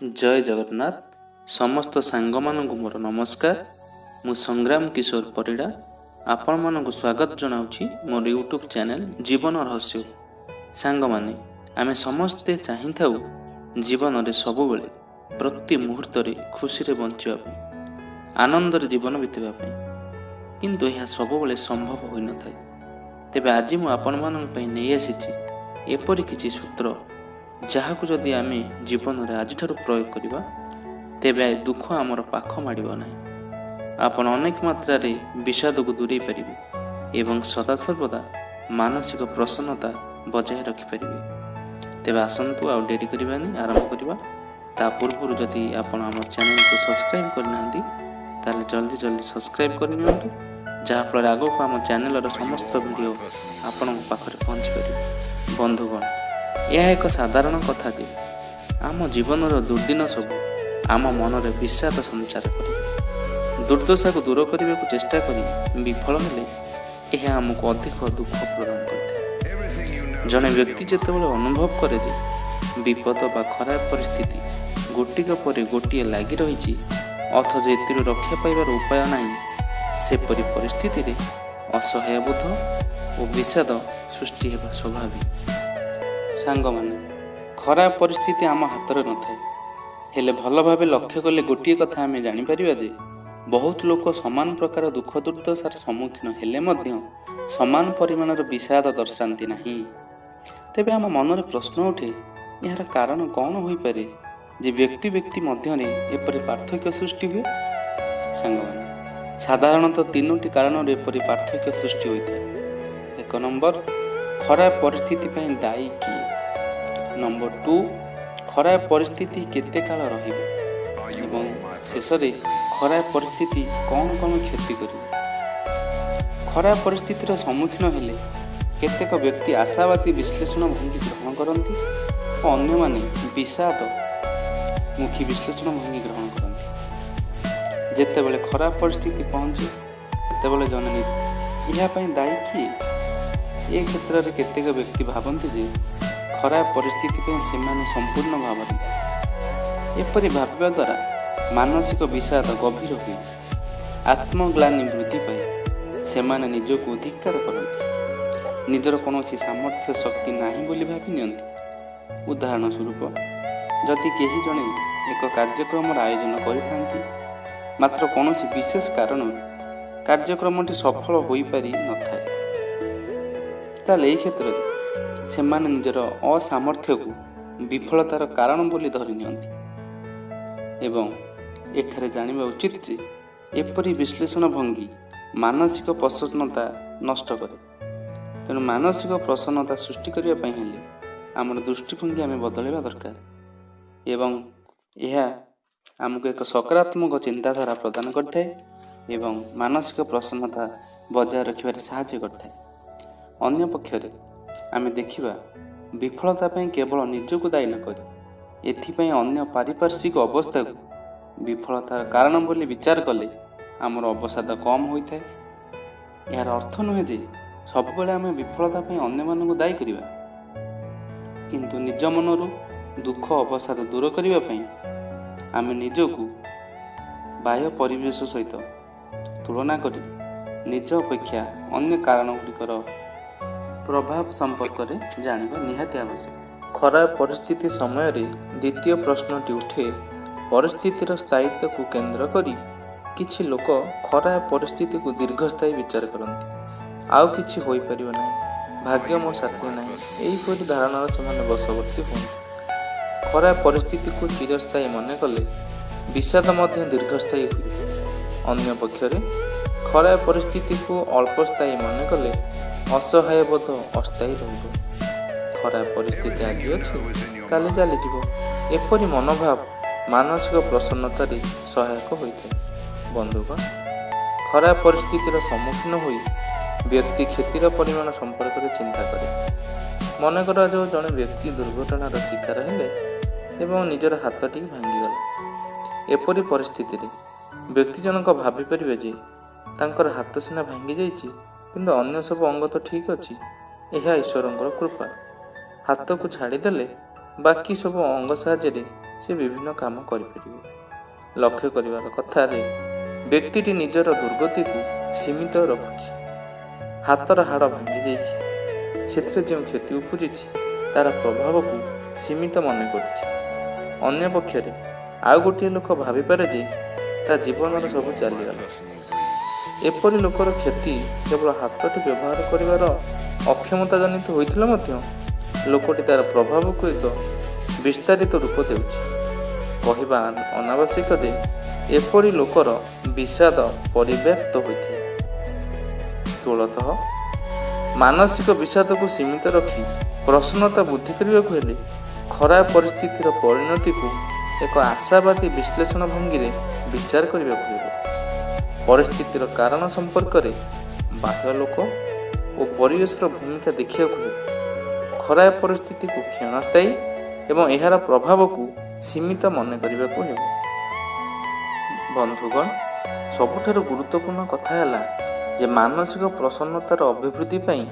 ଜୟ ଜଗନ୍ନାଥ। ସମସ୍ତ ସାଙ୍ଗମାନଙ୍କୁ ମୋର ନମସ୍କାର। ମୁଁ ସଂଗ୍ରାମ କିଶୋର ପରିଡ଼ା ଆପଣମାନଙ୍କୁ ସ୍ୱାଗତ ଜଣାଉଛି ମୋର ୟୁଟ୍ୟୁବ୍ ଚ୍ୟାନେଲ୍ ଜୀବନ ରହସ୍ୟ। ସାଙ୍ଗମାନେ, ଆମେ ସମସ୍ତେ ଚାହିଁଥାଉ ଜୀବନରେ ସବୁବେଳେ ପ୍ରତି ମୁହୂର୍ତ୍ତରେ ଖୁସିରେ ବଞ୍ଚିବା ପାଇଁ, ଆନନ୍ଦରେ ଜୀବନ ବିତେଇବା ପାଇଁ। କିନ୍ତୁ ଏହା ସବୁବେଳେ ସମ୍ଭବ ହୋଇନଥାଏ। ତେବେ ଆଜି ମୁଁ ଆପଣମାନଙ୍କ ପାଇଁ ନେଇ ଆସିଛି ଏପରି କିଛି ସୂତ୍ର, ଯାହାକୁ ଯଦି ଆମେ ଜୀବନରେ ଆଜିଠାରୁ ପ୍ରୟୋଗ କରିବା, ତେବେ ଦୁଃଖ ଆମର ପାଖ ମାଡ଼ିବ ନାହିଁ। ଆପଣ ଅନେକ ମାତ୍ରାରେ ବିଷାଦକୁ ଦୂରେଇ ପାରିବେ ଏବଂ ସଦାସର୍ବଦା ମାନସିକ ପ୍ରସନ୍ନତା ବଜାୟ ରଖିପାରିବେ। ତେବେ ଆସନ୍ତୁ, ଆଉ ଡେରି କରିବାନି, ଆରମ୍ଭ କରିବା। ତା ପୂର୍ବରୁ ଯଦି ଆପଣ ଆମ ଚ୍ୟାନେଲକୁ ସବସ୍କ୍ରାଇବ୍ କରିନାହାନ୍ତି, ତାହେଲେ ଜଲ୍ଦି ଜଲ୍ଦି ସବସ୍କ୍ରାଇବ୍ କରିନିଅନ୍ତୁ, ଯାହାଫଳରେ ଆଗକୁ ଆମ ଚ୍ୟାନେଲର ସମସ୍ତ ଭିଡ଼ିଓ ଆପଣଙ୍କ ପାଖରେ ପହଞ୍ଚିପାରିବ। ବନ୍ଧୁଗଣ, ଏହା ଏକ ସାଧାରଣ କଥା ଯେ ଆମ ଜୀବନର ଦୁର୍ଦିନ ସବୁ ଆମ ମନରେ ବିଷାଦ ସଞ୍ଚାର କରେ। ଦୁର୍ଦ୍ଦଶାକୁ ଦୂର କରିବାକୁ ଚେଷ୍ଟା କରି ବିଫଳ ହେଲେ ଏହା ଆମକୁ ଅଧିକ ଦୁଃଖ ପ୍ରଦାନ କରିଥାଏ। ଜଣେ ବ୍ୟକ୍ତି ଯେତେବେଳେ ଅନୁଭବ କରେ ଯେ ବିପଦ ବା ଖରାପ ପରିସ୍ଥିତି ଗୋଟିକ ପରେ ଗୋଟିଏ ଲାଗି ରହିଛି, ଅଥଚ ଏଥିରୁ ରକ୍ଷା ପାଇବାର ଉପାୟ ନାହିଁ, ସେପରି ପରିସ୍ଥିତିରେ ଅସହାୟ ବୋଧ ଓ ବିଷାଦ ସୃଷ୍ଟି ହେବା ସ୍ୱାଭାବିକ। ସାଙ୍ଗମାନେ, ଖରାପ ପରିସ୍ଥିତି ଆମ ହାତରେ ନଥାଏ। ହେଲେ ଭଲ ଭାବେ ଲକ୍ଷ୍ୟ କଲେ ଗୋଟିଏ କଥା ଆମେ ଜାଣିପାରିବା ଯେ ବହୁତ ଲୋକ ସମାନ ପ୍ରକାର ଦୁଃଖ ଦୁର୍ଦ୍ଦଶାର ସମ୍ମୁଖୀନ ହେଲେ ମଧ୍ୟ ସମାନ ପରିମାଣର ବିଷାଦ ଦର୍ଶାନ୍ତି ନାହିଁ। ତେବେ ଆମ ମନରେ ପ୍ରଶ୍ନ ଉଠେ, ଏହାର କାରଣ କ'ଣ ହୋଇପାରେ ଯେ ବ୍ୟକ୍ତି ବ୍ୟକ୍ତି ମଧ୍ୟରେ ଏପରି ପାର୍ଥକ୍ୟ ସୃଷ୍ଟି ହୁଏ? ସାଙ୍ଗମାନେ, ସାଧାରଣତଃ ତିନୋଟି କାରଣରୁ ଏପରି ପାର୍ଥକ୍ୟ ସୃଷ୍ଟି ହୋଇଥାଏ। ଏକ ନମ୍ବର, ଖରାପ ପରିସ୍ଥିତି ପାଇଁ ଦାୟୀ କିଏ? ନମ୍ବର 2, ଖରାପ ପରିସ୍ଥିତି କେତେ କାଳ ରହିବ? ଏବଂ ଶେଷରେ ଖରାପ ପରିସ୍ଥିତି କ'ଣ କ'ଣ କ୍ଷତି କରିବ? ଖରାପ ପରିସ୍ଥିତିର ସମ୍ମୁଖୀନ ହେଲେ କେତେକ ବ୍ୟକ୍ତି ଆଶାବାଦୀ ବିଶ୍ଳେଷଣ ଭଙ୍ଗୀ ଗ୍ରହଣ କରନ୍ତି ଓ ଅନ୍ୟମାନେ ବିଷାଦ ମୁଖୀ ବିଶ୍ଳେଷଣ ଭଙ୍ଗୀ ଗ୍ରହଣ କରନ୍ତି। ଯେତେବେଳେ ଖରାପ ପରିସ୍ଥିତି ପହଞ୍ଚେ, ସେତେବେଳେ ଜଣେ ଏହା ପାଇଁ ଦାୟୀ କିଏ? ଏ କ୍ଷେତ୍ରରେ କେତେକ ବ୍ୟକ୍ତି ଭାବନ୍ତି ଯେ ଖରାପ ପରିସ୍ଥିତି ପାଇଁ ସେମାନେ ସମ୍ପୂର୍ଣ୍ଣ ଭାବରେ ଦାୟୀ। ଏପରି ଭାବିବା ଦ୍ୱାରା ମାନସିକ ବିଷାଦ ଗଭୀର ହୁଏ, ଆତ୍ମଗ୍ଲାନି ବୃଦ୍ଧି ପାଏ। ସେମାନେ ନିଜକୁ ଧିକ୍କାର କରନ୍ତି, ନିଜର କୌଣସି ସାମର୍ଥ୍ୟ ଶକ୍ତି ନାହିଁ ବୋଲି ଭାବି ନିଅନ୍ତି। ଉଦାହରଣ ସ୍ୱରୂପ, ଯଦି କେହି ଜଣେ ଏକ କାର୍ଯ୍ୟକ୍ରମର ଆୟୋଜନ କରିଥାନ୍ତି, ମାତ୍ର କୌଣସି ବିଶେଷ କାରଣରୁ କାର୍ଯ୍ୟକ୍ରମଟି ସଫଳ ହୋଇପାରି ନଥାଏ, ତାହେଲେ ଏହି କ୍ଷେତ୍ରରେ ସେମାନେ ନିଜର ଅସାମର୍ଥ୍ୟକୁ ବିଫଳତାର କାରଣ ବୋଲି ଧରି ନିଅନ୍ତି। ଏବଂ ଏଠାରେ ଜାଣିବା ଉଚିତ ଯେ ଏପରି ବିଶ୍ଳେଷଣ ଭଙ୍ଗୀ ମାନସିକ ପ୍ରସନ୍ନତା ନଷ୍ଟ କରେ। ତେଣୁ ମାନସିକ ପ୍ରସନ୍ନତା ସୃଷ୍ଟି କରିବା ପାଇଁ ହେଲେ ଆମର ଦୃଷ୍ଟିଭଙ୍ଗୀ ଆମେ ବଦଳାଇବା ଦରକାର ଏବଂ ଏହା ଆମକୁ ଏକ ସକାରାତ୍ମକ ଚିନ୍ତାଧାରା ପ୍ରଦାନ କରିଥାଏ ଏବଂ ମାନସିକ ପ୍ରସନ୍ନତା ବଜାୟ ରଖିବାରେ ସାହାଯ୍ୟ କରିଥାଏ। ଅନ୍ୟ ପକ୍ଷରେ ଆମେ ଦେଖିବା, ବିଫଳତା ପାଇଁ କେବଳ ନିଜକୁ ଦାୟୀ ନ କରି ଏଥିପାଇଁ ଅନ୍ୟ ପାରିପାର୍ଶ୍ୱିକ ଅବସ୍ଥାକୁ ବିଫଳତାର କାରଣ ବୋଲି ବିଚାର କଲେ ଆମର ଅବସାଦ କମ୍ ହୋଇଥାଏ। ଏହାର ଅର୍ଥ ନୁହେଁ ଯେ ସବୁବେଳେ ଆମେ ବିଫଳତା ପାଇଁ ଅନ୍ୟମାନଙ୍କୁ ଦାୟୀ କରିବା, କିନ୍ତୁ ନିଜ ମନରୁ ଦୁଃଖ ଅବସାଦ ଦୂର କରିବା ପାଇଁ ଆମେ ନିଜକୁ ବାହ୍ୟ ପରିବେଶ ସହିତ ତୁଳନା କରି ନିଜ ଅପେକ୍ଷା ଅନ୍ୟ କାରଣ ଗୁଡ଼ିକର ପ୍ରଭାବ ସମ୍ପର୍କରେ ଜାଣିବା ନିହାତି ଆବଶ୍ୟକ। ଖରାପ ପରିସ୍ଥିତି ସମୟରେ ଦ୍ୱିତୀୟ ପ୍ରଶ୍ନଟି ଉଠେ। ପରିସ୍ଥିତିର ସ୍ଥାୟିତ୍ୱକୁ କେନ୍ଦ୍ର କରି କିଛି ଲୋକ ଖରାପ ପରିସ୍ଥିତିକୁ ଦୀର୍ଘସ୍ଥାୟୀ ବିଚାର କରନ୍ତି। ଆଉ କିଛି ହୋଇପାରିବ ନାହିଁ, ଭାଗ୍ୟ ମୋ ସାଥିରେ ନାହିଁ, ଏହିପରି ଧାରଣାର ସେମାନେ ବଶବର୍ତ୍ତୀ ହୁଅନ୍ତି। ଖରାପ ପରିସ୍ଥିତିକୁ ଚିରସ୍ଥାୟୀ ମନେ କଲେ ବିଷାଦ ମଧ୍ୟ ଦୀର୍ଘସ୍ଥାୟୀ ହୁଏ। ଅନ୍ୟ ପକ୍ଷରେ ଖରାପ ପରିସ୍ଥିତିକୁ ଅଳ୍ପସ୍ଥାୟୀ ମନେ କଲେ ଅସହାୟ ବୋଧ ଅସ୍ଥାୟୀ ରହିବ। ଖରାପ ପରିସ୍ଥିତି ଆଜି ଅଛି, କାଲି ଚାଲିଯିବ, ଏପରି ମନୋଭାବ ମାନସିକ ପ୍ରସନ୍ନତାରେ ସହାୟକ ହୋଇଥାଏ। ବନ୍ଧୁଗଣ, ଖରାପ ପରିସ୍ଥିତିର ସମ୍ମୁଖୀନ ହୋଇ ବ୍ୟକ୍ତି କ୍ଷତିର ପରିମାଣ ସମ୍ପର୍କରେ ଚିନ୍ତା କରେ। ମନେ କରାଯାଉ, ଜଣେ ବ୍ୟକ୍ତି ଦୁର୍ଘଟଣାର ଶିକାର ହେଲେ ଏବଂ ନିଜର ହାତଟି ଭାଙ୍ଗିଗଲା। ଏପରି ପରିସ୍ଥିତିରେ ବ୍ୟକ୍ତି ଜଣକ ଭାବିପାରିବେ ଯେ ତାଙ୍କର ହାତ ସିନା ଭାଙ୍ଗି ଯାଇଛି, କିନ୍ତୁ ଅନ୍ୟ ସବୁ ଅଙ୍ଗ ତ ଠିକ୍ ଅଛି, ଏହା ଈଶ୍ୱରଙ୍କର କୃପା। ହାତକୁ ଛାଡ଼ିଦେଲେ ବାକି ସବୁ ଅଙ୍ଗ ସାହାଯ୍ୟରେ ସେ ବିଭିନ୍ନ କାମ କରିପାରିବ। ଲକ୍ଷ୍ୟ କରିବାର କଥା ଯେ ବ୍ୟକ୍ତିଟି ନିଜର ଦୁର୍ଗତିକୁ ସୀମିତ ରଖୁଛି। ହାତର ହାଡ଼ ଭାଙ୍ଗିଯାଇଛି, ସେଥିରେ ଯେଉଁ କ୍ଷତି ଉପୁଜିଛି ତା'ର ପ୍ରଭାବକୁ ସୀମିତ ମନେ କରୁଛି। ଅନ୍ୟପକ୍ଷରେ ଆଉ ଗୋଟିଏ ଲୋକ ଭାବିପାରେ ଯେ ତା ଜୀବନର ସବୁ ଚାଲିଗଲା। ଏପରି ଲୋକର କ୍ଷତି କେବଳ ହାତଟି ବ୍ୟବହାର କରିବାର ଅକ୍ଷମତା ଜନିତ ହୋଇଥିଲେ ମଧ୍ୟ ଲୋକଟି ତା'ର ପ୍ରଭାବକୁ ଏକ ବିସ୍ତାରିତ ରୂପ ଦେଉଛି। କହିବା ଅନାବଶ୍ୟକ ଯେ ଏପରି ଲୋକର ବିଷାଦ ପରିବ୍ୟାପ୍ତ ହୋଇଥାଏ। ସ୍ଥୂଳତଃ ମାନସିକ ବିଷାଦକୁ ସୀମିତ ରଖି ପ୍ରସନ୍ନତା ବୃଦ୍ଧି କରିବାକୁ ହେଲେ ଖରାପ ପରିସ୍ଥିତିର ପରିଣତିକୁ ଏକ ଆଶାବାଦୀ ବିଶ୍ଳେଷଣ ଭଙ୍ଗୀରେ ବିଚାର କରିବାକୁ ହେବ। ପରିସ୍ଥିତିର କାରଣ ସମ୍ପର୍କରେ ବାହ୍ୟ ଲୋକ ଓ ପରିବେଶର ଭୂମିକା ଦେଖିବାକୁ ହେବ। ଖରାପ ପରିସ୍ଥିତିକୁ କ୍ଷଣସ୍ଥାୟୀ ଏବଂ ଏହାର ପ୍ରଭାବକୁ ସୀମିତ ମନେ କରିବାକୁ ହେବ। ବନ୍ଧୁଗଣ, ସବୁଠାରୁ ଗୁରୁତ୍ୱପୂର୍ଣ୍ଣ କଥା ହେଲା ଯେ ମାନସିକ ପ୍ରସନ୍ନତାର ଅଭିବୃଦ୍ଧି ପାଇଁ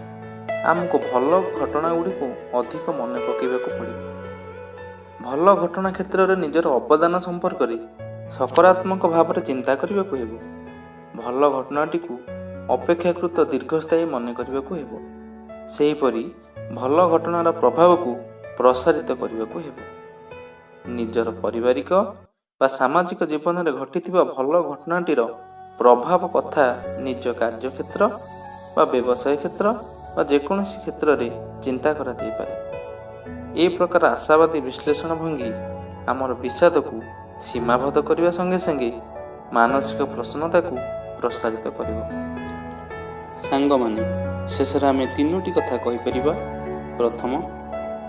ଆମକୁ ଭଲ ଘଟଣା ଗୁଡ଼ିକୁ ଅଧିକ ମନେ ପକାଇବାକୁ ପଡ଼ିବ। ଭଲ ଘଟଣା କ୍ଷେତ୍ରରେ ନିଜର ଅବଦାନ ସମ୍ପର୍କରେ ସକାରାତ୍ମକ ଭାବରେ ଚିନ୍ତା କରିବାକୁ ହେବ। ଭଲ ଘଟଣାଟିକୁ ଅପେକ୍ଷାକୃତ ଦୀର୍ଘସ୍ଥାୟୀ ମନେ କରିବାକୁ ହେବ। ସେହିପରି ଭଲ ଘଟଣାର ପ୍ରଭାବକୁ ପ୍ରସାରିତ କରିବାକୁ ହେବ। ନିଜର ପାରିବାରିକ ବା ସାମାଜିକ ଜୀବନରେ ଘଟିଥିବା ଭଲ ଘଟଣାଟିର ପ୍ରଭାବ କଥା ନିଜ କାର୍ଯ୍ୟକ୍ଷେତ୍ର ବା ବ୍ୟବସାୟ କ୍ଷେତ୍ର ବା ଯେକୌଣସି କ୍ଷେତ୍ରରେ ଚିନ୍ତା କରାଯାଇପାରେ। ଏ ପ୍ରକାର ଆଶାବାଦୀ ବିଶ୍ଳେଷଣ ଭଙ୍ଗୀ ଆମର ବିଷାଦକୁ ସୀମାବଦ୍ଧ କରିବା ସଙ୍ଗେ ସଙ୍ଗେ ମାନସିକ ପ୍ରସନ୍ନତାକୁ ପ୍ରସାରିତ କରିବ। ସାଙ୍ଗମାନେ, ଶେଷରେ ଆମେ ତିନୋଟି କଥା କହିପାରିବା। ପ୍ରଥମ,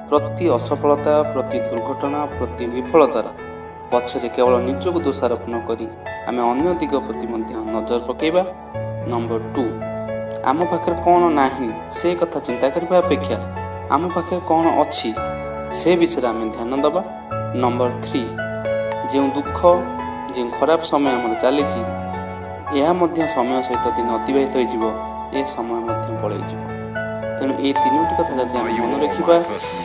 ପ୍ରତି ଅସଫଳତା, ପ୍ରତି ଦୁର୍ଘଟଣା, ପ୍ରତି ବିଫଳତାର ପଛରେ କେବଳ ନିଜକୁ ଦୋଷାରୋପ ନ କରି ଆମେ ଅନ୍ୟ ଦିଗ ପ୍ରତି ମଧ୍ୟ ନଜର ପକାଇବା। ନମ୍ବର 2, ଆମ ପାଖରେ କ'ଣ ନାହିଁ ସେ କଥା ଚିନ୍ତା କରିବା ଅପେକ୍ଷା ଆମ ପାଖରେ କ'ଣ ଅଛି ସେ ବିଷୟରେ ଆମେ ଧ୍ୟାନ ଦେବା। ନମ୍ବର 3, ଯେଉଁ ଦୁଃଖ, ଯେଉଁ ଖରାପ ସମୟ ଆମର ଚାଲିଛି, ଏହା ମଧ୍ୟ ସମୟ ସହିତ ଦିନ ଅତିବାହିତ ହୋଇଯିବ, ଏ ସମୟ ମଧ୍ୟ ପଳେଇଯିବ। ତେଣୁ ଏଇ ତିନୋଟି କଥା ଯଦି ଆମେ ମନେ ରଖିବା,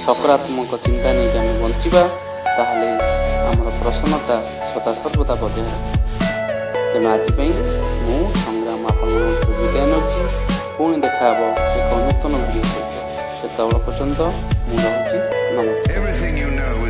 ସକାରାତ୍ମକ ଚିନ୍ତା ନେଇକି ଆମେ ବଞ୍ଚିବା, ତାହେଲେ ଆମର ପ୍ରସନ୍ନତା ସଦାସର୍ବଦା ବଜାୟ ରହିବ। ତେଣୁ ଆଜି ପାଇଁ ମୁଁ ସଂଗ୍ରାମ ଆପଣମାନଙ୍କଠାରୁ ବିଦାୟ ନେଉଛି। ପୁଣି ଦେଖାହେବ ଏକ ନୂତନ ଭିଡ଼ିଓ ସହିତ। ସେତେବେଳ ପର୍ଯ୍ୟନ୍ତ ମୁଁ ରହୁଛି। ନମସ୍କାର। Everything you know